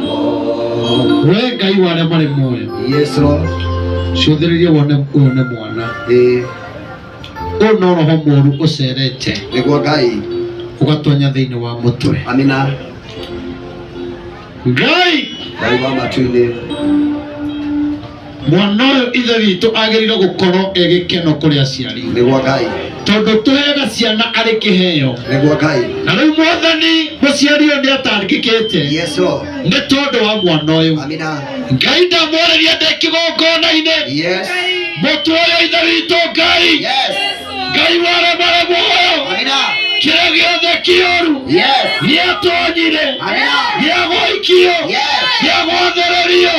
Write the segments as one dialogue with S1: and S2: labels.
S1: We Ngai wa arĩa marĩ muoyo.
S2: Yes, Lord.
S1: Cũthĩrĩria wone ũyũ nĩ mwana.
S2: Ĩĩ.
S1: Ũyũ no roho mũũru ũcerete.
S2: Nĩguo Ngai.
S1: Ũgatonya thĩinĩ wa mũtwe.
S2: Amina.
S1: Ngai.
S2: Ngai wa matu-inĩ.
S1: Mwana ũyũ ithe witũ agĩrĩire gũkorwo e gĩkeno kũrĩ aciari.
S2: Nĩguo Ngai.
S1: Tondũ tũheaga ciana arĩ kĩheo.
S2: Nĩguo Ngai.
S1: Na rĩu Mwathani mũciari ũyũ nĩ atangĩkĩte.
S2: Yes, Lord.
S1: Nĩ tondũ wa mwana ũyũ.
S2: Amina.
S1: Ngai ndamwarĩria ndĩ kĩgongona-inĩ.
S2: Yes.
S1: Mũtwe ũyũ ithe witũ Ngai.
S2: Yes.
S1: Ngai waremare muoyo.
S2: Amina.
S1: Kĩrĩa gĩothe kĩũru.
S2: Yes.
S1: Gĩatonyire.
S2: Amina.
S1: Gĩagũikio.
S2: Yes.
S1: Gĩagwathĩrĩrio.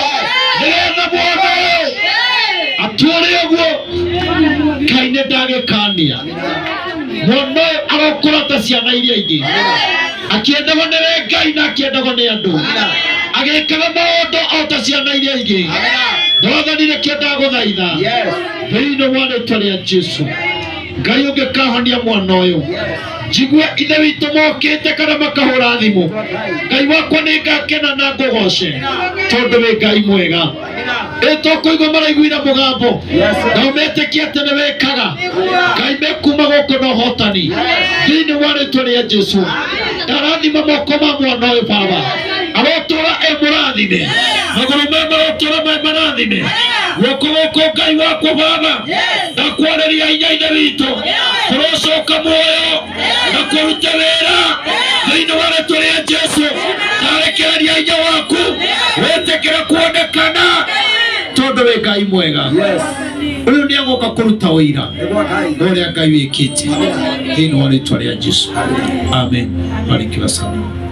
S1: Nĩgetha mwana ũyũ atũũre ũguo. Ngai nĩ ndagĩkania. Mwana ũyũ arokũra ta ciana iria ingĩ. Akĩendagwo nĩwe Ngai na akĩendagwo nĩ andũ. Agĩkaga maũndũ o ta ciana iria ingĩ. Mwathani nĩkĩo ndagũthaitha.
S2: Yes.
S1: Thĩinĩ wa rĩtwa rĩa Jesu. Ngai ũngĩkahonia mwana ũyũ. Njigue ithe witũ mokĩte kana makahũra thimũ. Ngai wakwa nĩ ngakena na ngũgoce tondũ wĩ Ngai mwega. Ĩ tũkũigua maraiguire mũgambo na ũmetĩkie atĩ nĩ wĩkaga. Ngai mekuma gũkũ na ũhotani thĩinĩ wa rĩtwa rĩa Jesu. Ndarathima moko ma mwana ũyũ Baba. Arotũra e mũrathime. Magũrũ me marotũra me marathime. Guoko gũkũ Ngai wakwa Baba. Ndakwarĩria hinya ithe witũ. Kũrocoka muoyo na kũruta wĩra thĩinĩ wa rĩtwa rĩa Jesu. Ndarekereria hinya waku wĩtĩkĩre kuonekana tondũ wĩ Ngai mwega.
S2: Yes.
S1: Ũyũ nĩ agoka kũruta ũira
S2: Nĩguo Ngai.
S1: ũrĩa Ngai wĩkĩte thĩinĩ wa rĩtwa rĩa Jesu. Amen. Barikiwa sana.